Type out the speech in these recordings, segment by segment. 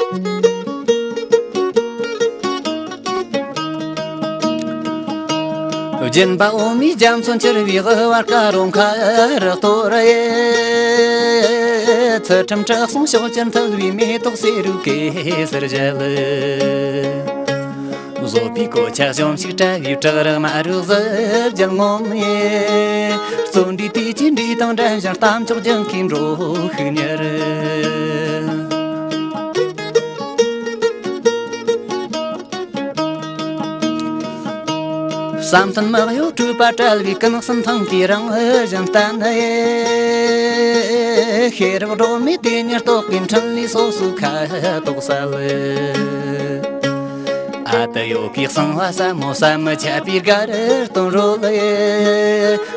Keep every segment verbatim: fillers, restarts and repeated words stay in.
སྦྱིན་པ་འོ་མའི་རྒྱ་མཚོ་འཁྱིལ་བའི་དབུ་བར་དཀར་རོང་ཁར་གཏོར་ཡེ། ཚུལ་ཁྲིམས་དྲི་བསུང་ཕྱོགས་བཅུར་མཐིལ་བའི་མེ་ཏོག་སེ་རུ་གེ་སར་བཞད། བཟོད་པའི་གོ་ཆ་གཞོམ་ཞིག་བཀྲ་བའི་བྲག་རི་དམར་རུ་གཟི་བརྗིད་ངོམ་ཡེ། བརྩོན་འགྲུས་དུས་ཀྱི་འགྲོས་དང་འགྲན་ཞིང་གཏམ་མཆོག་ལྗང་ཁའི་འགྲོ་ཤུགས་མྱུར། བསམ་གཏན་མི་གཡོ་སྤྲོས་པ་བྲལ་བའི་ཀུན་གསལ་མཐིང་གི་རང་བཞིན་བསྟན། ཤེས་རབ་སྒྲོན་མེ་དེ་ཉིད་རྟོགས་པའི་འཕྲིན་ལས་སོ་སོའི་ཁ་དོག་གསལ། ཨ་ཏི་ཡོ་གའི་གསང་བ་ཟབ་མོ་ཟམ་མི་ཆད་པའི་དགའ་རབ་སྟོན་རོལ།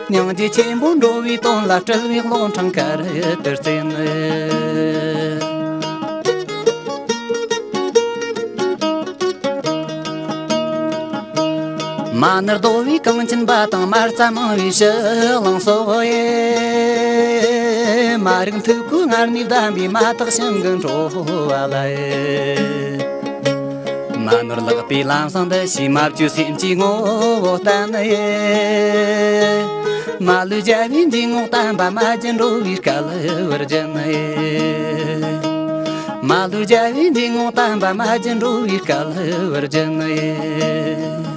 སྙིང་རྗེ་ཆེན་པོ་འགྲོ་བའི་དོན་ལ་སྤྲུལ་བའི་གློག་འཕྲེང་གར་དུ་བརྩེན། མ་ནུར་རྡོ་བའི་གངས་ཅན་པ་དང་མ་རྩ་མང་བའི་ཕྱི་གླིང་སོགས་ཡེ། མ་རིག་མཐུ་སྐུ་ངར་ནས་བསྡམས་པའི་མ་དག་ཞིང་གི་འགྲོ་བ་ལ་ཡེ། མ་ནོར་ལག་པའི་ལམ་བཟང་འདི་ཞེས་མ་བཅོས་སེམས་ཀྱི་ངོ་བོ་བསྟན་ཡེ། མ་ལུས་རྒྱལ་བའི་འཇིགས་ངོགས་བསྟན་པ་མ་བརྗེད་འགྲོ་བའི་སྐལ་བར་སྦྱིན་ཡེ། མ་ལུས་རྒྱལ་བའི་འཇིགས་ངོགས་བསྟན་པ་མ་བརྗེད་འགྲོ་བའི་སྐལ་བར་སྦྱིན་ཡེ།